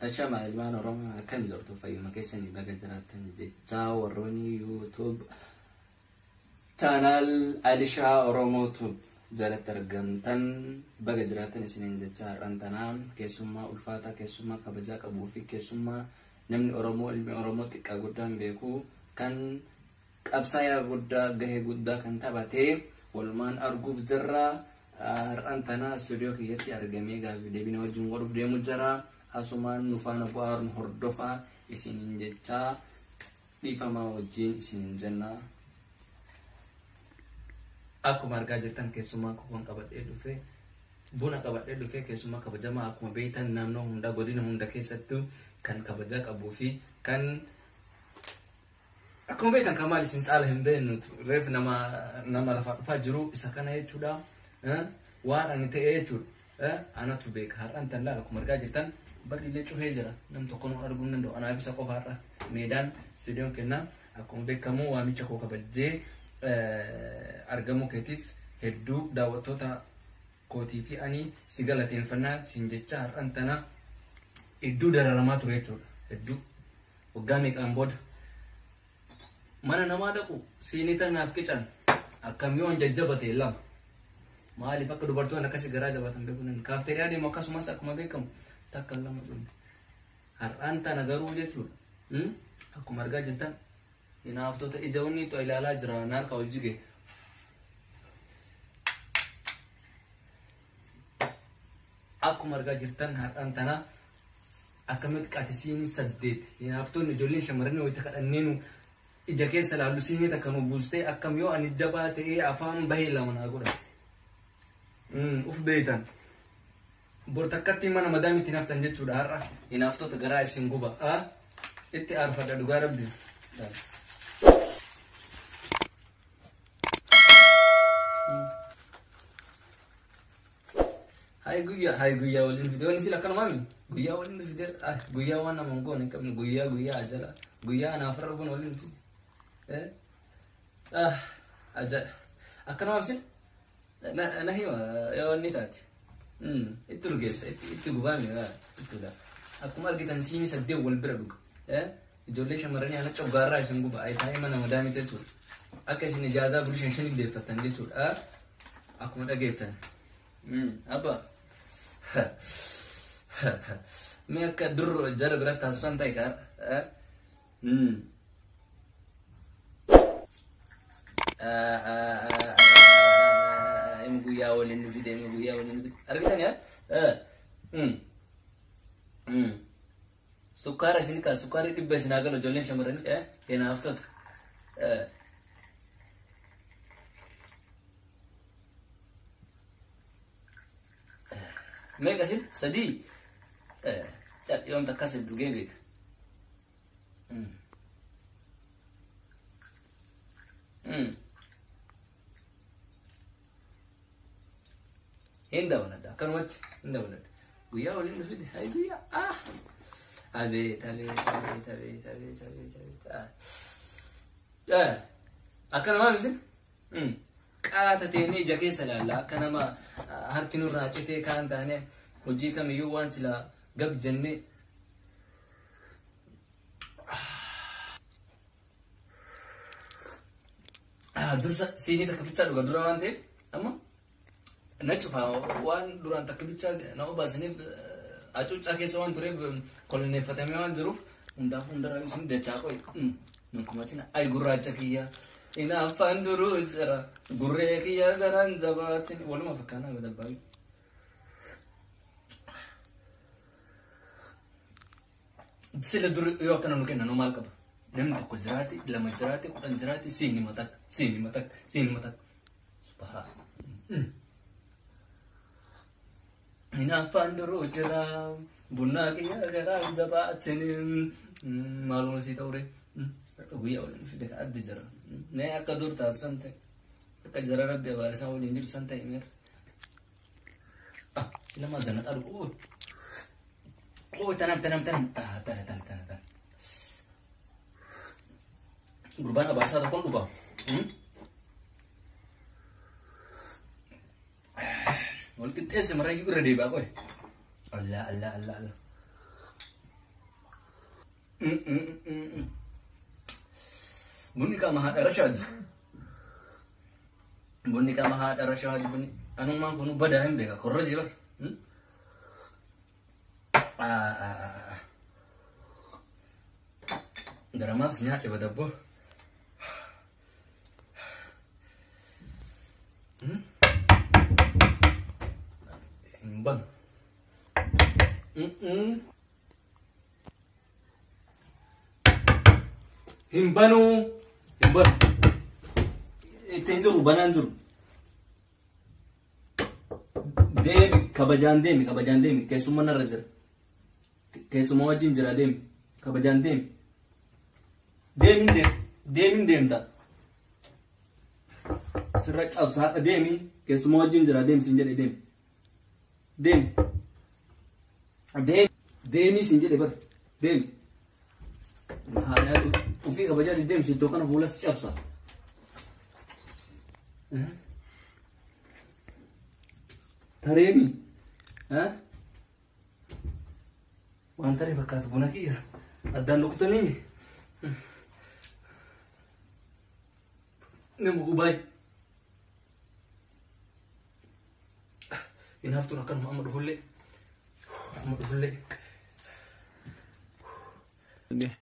Ashama ilmaan Oromoo akkam jirtu fayyuma keessanii baga jiraattan jechaa warroonni YouTube channel Alishaa Oromoo Tube jalatti argamtan baga jiraattan isiniin jechaa har'aan tanaa keessummaa ulfaataa keessummaa kabajaa qabuu fi keessummaa namni Oromoo ilmi Oromoo xiqqaa guddaan beeku kan qabsaayaa guddaa gahee guddaa kan taphatee walumaan arguuf jirra. Har'aan tanaa istuudiyoo kiyyatti argamee gaaffii deebii wajjin godhuuf deemu jira. Asumaan nu faana bu'aa nu hordofaa isiniin jechaa dhiifamaa wajjin isiniin jenna. Akkuma argaa jirtan keessummaa kan qabadhee dhufe buna qabadhee dhufe keessummaa kabajamaa akkuma beektan naannoo hundaa godina hunda keessattuu kan kabajaa qabuu fi kan akkuma beektan kan maal isin caala hin beeknu reef nama nama lafaa dhufaa jiru isa kana jechuudha. Waan ani ta'e jechuudha. Anatu beeka har'aan tan laala akkuma argaa jirtan barri illee cufee jira nam tokko nu arguu hin danda'u anaaf isa qofa har'a meedaan istuudiyoon kennaa akkuma beekamu waamicha koo kabajjee argamuu keetiif hedduu daawwattoota kootii fi ani si galateeffannaa siin jecha har'aan tana hedduu dararamaa ture jechuudha hedduu waggaa meeqaan booda mana namaa dhaqu siinii tanaaf qican akkam yoon jajjabate lama maaliif akka dubartoonni akkasii garaa jabaatan beekuu danda'u kaafteeriyaa deemu akkasumas akkuma beekamu takka lama dhumne har'aan tana garuu jechuudha akkuma argaa jirtan hinaaftota ija wanni itti ilaalaa jira naarka ol jige akkuma argaa jirtan har'aan tana akkamitti qaate siinii 8 hinaaftonni ijoolleen shamarranii wayita kadhanneenu ija keessa laallu siinii takka nu buustee akkam yoo ani jabaa ta'ee afaan bahee lama naa godha. Uf beektan. Bor takkatti mana madaamitti hinaaftan jechuudha har'a hinaaftota garaa isin guba. Itti aarfadha dhugaa rabbi. Hai guyyaa hai guyyaa waliin fide wanni sila akkanuma mi guyyaa waliin fide guyyaa waan nama hin goone hin qabne guyyaa guyyaa ajala guyyaa anaaf har'a buna waliin fide. Ajala akkanumaaf sin na hima yoo inni taate itti urgeessa itti gubaame itti dhuga akkuma argitan siinii 8 wal bira dhuga ijoollee shamarranii ana coggaarraa isin guba ayi taa'ee mana madaamii jechuudha akka isin ijaazaa bulii 5 5 deeffattan jechuudha akkuma dhageettan abba mee akka dur jara bira taasisan ta'e kaara guyyaa waliin fide guyyaa waliin fide argitan yaa sukkaara isin kaa sukkaarri 100 isin haa galu ijoolleen shamarranii hinaaftota meeqa isin 3 yoom takkas dhugee beeka. Hin dabaladha akkanumatti hin dabaladha guyyaa waliin dhufite hay guyyaa abeet abeet abeet abeet abeet abeet abeet akkanumaa isin qaata teenee ija keessa ilaalla akka nama harki nurraa citee kaan taane hojii kamiyyuu waan sila gab jennee dursa siinii takka bichaa dhuga dura waan ta'eef amma na cufa waan duraan takka bichaa na obaasaniif hacuuccaa keessa waan tureef koloneeffatamee waan jiruuf hundaafuu hundarraa isin dachaa qoy nun kumatina ay gurraacha kiyya hinaaffaan duruu jira gurree kiyya garaan jabaatin waluma fakkaanaa badabbaa. Sila dur yoo akkana nu kennan maal qaba? Namni tokko jiraate lama jiraate 10 jiraate siinii matakka siinii matakka siinii matakka. Subhaan. Hinaaffaan duruu jira bunaa kiyya garaan jabaatin maaluma sii ta'ure guyyaa waliin fide ka addi jira. Mee akka dur taasisan ta'e akka jara rabbi abaarisaa waliin jiru san ta'e meera. Sila maa zanaxaa dhugu. Oh, tanam tanam tanam tana tana tana tana. Gurbaan abaarsaa tokkoon dhufa. Wal qixxeesse marrayyuu irra deebi'aa qoy. Allah Allah Allah Allah. Bunni qaama haadha rashaadi. Bunni qaama haadha rashaadi bunni. Anummaan kun badaa hin beeka korra jee bar. Garamaaf si nyaadhe badabboo. Hin banu. Hin banuu. Hin banu. Ittiin jiru banaan jiru. Deemi kabajaan deemi kabajaan deemi keessummaa narra jira. Keessummaa wajjin jira deemi kabajaan deemi. Deemin deem deemin deemta. Sirra cabsaa deemi keessummaa wajjin jira deemi siin jedhe deemi. Deemi. Deemi deemi siin jedhe bar deemi. Haadha ofii kabajaa deemi siin tokkana fuula si cabsa. Tareemi. Waan taree fakkaatu buna kiyya addaan rukutaniimi. Nama gubaay. Hin haftuun akkanuma amma dhufullee. Amma dhufullee.